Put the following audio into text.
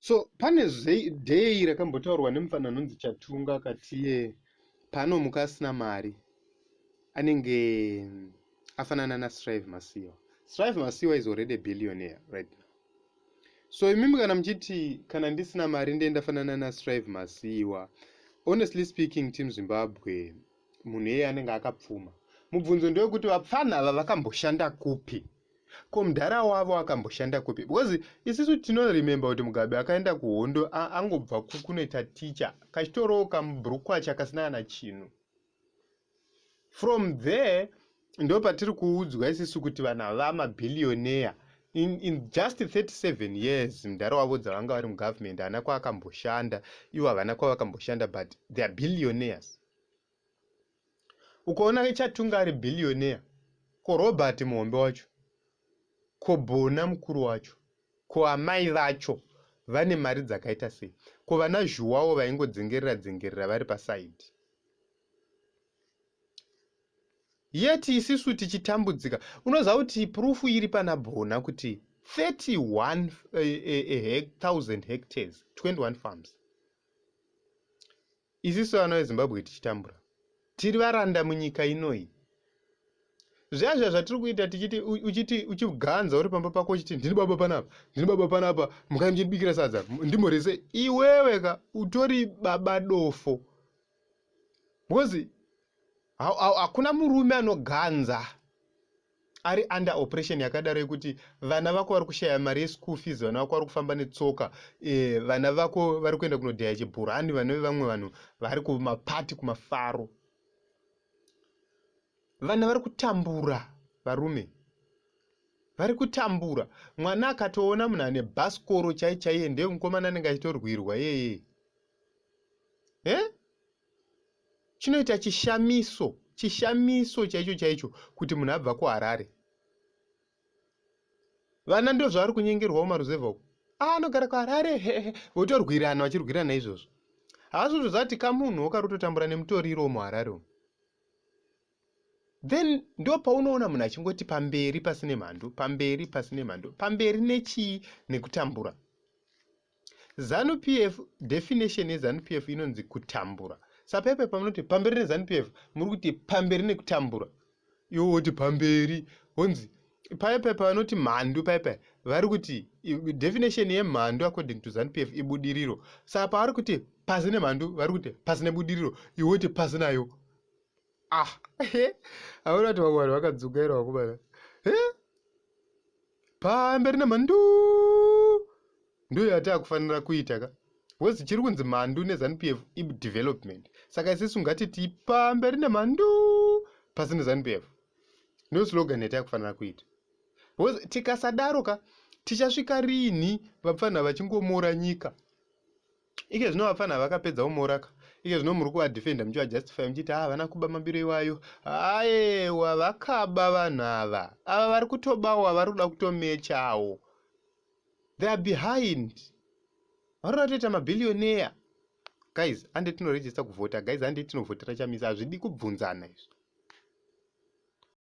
So pane day rakambotaurwa nemufana anonzi Chatunga akatiye paanomuka asina mari anenge afanana naStrive Masiyiwa. Strive Masiyiwa is already a billionaire right now. So imimi kana muchiti kana ndisina mari ndiye ndafanana naStrive Masiyiwa, honestly speaking, Team Zimbabwe, munhu iyeye anenge akapfuma. Mubvunzo ndewekuti vapfana ava vakamboshanda kupi? Ko mudhara wavo akamboshanda kupi? Because isisu tinoremember kuti Mugabe akaenda kuhondo angobva kunoita ticha kachitorowo kamubrukwacha kasina kana chinhu. From there ndo patiri kuudzwa isisu kuti vanhu ava vamabillionaire in just 37 years. Mudhara wavo dzavanga vari mugovernment haana kwaakamboshanda, ivo havana kwavakamboshanda, but they are billionaires. Ukaona Chatunga ari billionaire, ko Robert muhombe wacho, ko Bona mukuru wacho, ko amai vacho vane mari dzakaita sei? Ko vana Zhuwawo vaingodzengerera dzengerera vari pasaidi? Yet isisu tichitambudzika. Unoziva kuti proof iri pana Bona kuti 31,000 hectares, 21 farms. Isisu vana veZimbabwe tichitambura, tiri varanda munyika inoyi. Zviya zviya zvatiri kuita tichiti uchiti uchiganza uri pamba pako uchiti ndini baba panapa, ndini baba panapa, mukai muchindibikira sadza, ndimhorese iwewe ka utori baba dofo. Because hakuna murume anoganza ari under operation yakadaro yekuti vana vako vari kushaya mari yeschool fees, vana vako vari kufamba netsoka, vana vako vari kuenda kunodhaya chibhurani, vana vevamwe vanhu vari kumapati kumafaro, vana vari kutambura, varume vari kutambura. Mwana akatoona munhu ane bhasikoro chai chaiye ndeye mukomana anenge achitorwirwa iyeye. Chinoita chishamiso, chishamiso chaicho chaicho kuti munhu abva kuHarare. Vana ndo zvavari kunyengerwawo maruzevha uko. Ah, anogara kuHarare, hehe, votorwirana vachirwirana izvozvo. Havasi kutoziva kuti kamunhu kari kutotambura nemutoriro muHarare umu. Then ndo paunoona munhu achingoti pamberi pasine mhandu, pamberi pasine mhandu, pamberi nechii? Nekutambura. ZANU PF, definition yeZANU PF inonzi kutambura. Saka pamunoti pamberi neZANU PF, muri kuti pamberi nekutambura. Iwo woti pamberi, wonzi paipa pavanoti mhandu paipa vari kuti definition yemhandu according to ZANU PF ibudiriro. Saka pavari kuti pasi nemhandu, vari kuti pasi nebudiriro, iwe woti pasi nayo. Ah, hauna kuti vamwe vanhu vakadzukaira vakomana. Pamberi nemhandu ndiyo yatakufanira kuita ka, because chiri kunzi mhandu neZANU PF idevelopment. Saka isisu ngatiti pamberi nemhandu, pasi neZANU PF, ndo slogan yatakufanira kuita, because tikasadaro ka tichasvika rini vapfanha vachingomora nyika? Ike zvino vapfanha vakapedza kumora ka, ike zvino muri kuvadefenda muchivajustify muchiti havana kuba mabiro iwayo. Ayewa, vakaba vanhu ava. Ava vari kutobawa, vari kuda kutomechawo. They are behind, vari kuda kutoita mabillionaire. Guys, ande tinoregister kuvhota. Guys, ande tinovhotera Chamisa. Hazvidi kubvunzana izvi.